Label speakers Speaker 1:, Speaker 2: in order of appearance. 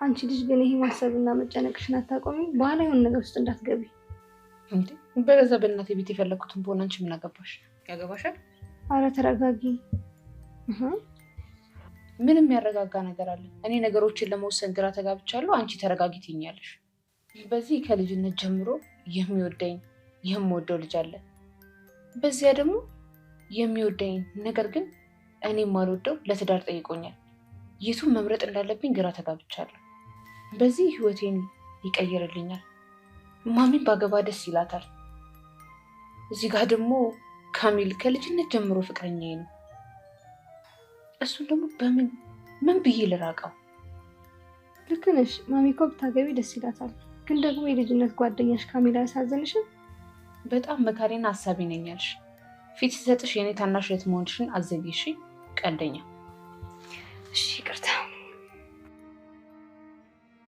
Speaker 1: አንቺ ልጅ ግን ይሄ ማሰብና መጨነቅሽን አታቆሚ። በኋላ የሆነ ነገር ውስጥ እንዳትገቢ።
Speaker 2: እንዴ በገዛ በእናቴ ቤት የፈለግኩትን በሆነ አንቺ ምን አገባሽ? ያገባሻል?
Speaker 1: አረ ተረጋጊ።
Speaker 2: ምንም ያረጋጋ ነገር አለ? እኔ ነገሮችን ለመወሰን ግራ ተጋብቻለሁ። አንቺ ተረጋጊ ትይኛለሽ። በዚህ ከልጅነት ጀምሮ የሚወደኝ የምወደው ልጅ አለ። በዚያ ደግሞ የሚወደኝ ነገር ግን እኔ የማልወደው ለትዳር ጠይቆኛል። የቱን መምረጥ እንዳለብኝ ግራ ተጋብቻለሁ። በዚህ ህይወቴን ይቀይርልኛል። ማሚን ባገባ ደስ ይላታል። እዚህ ጋር ደግሞ ካሚል ከልጅነት ጀምሮ ፍቅረኛዬ ነው። እሱን ደግሞ በምን ምን ብዬ ልራቀው?
Speaker 1: ልክ ነሽ ማሚ እኮ ብታገቢ ደስ ይላታል። ግን ደግሞ የልጅነት ጓደኛሽ ካሚል አያሳዝንሽም?
Speaker 2: በጣም መካሪና አሳቢ ነኝ ያልሽ፣ ፊት ሲሰጥሽ የእኔ ታናሽ እህት መሆንሽን አዘጊሽ። ቀልደኛ።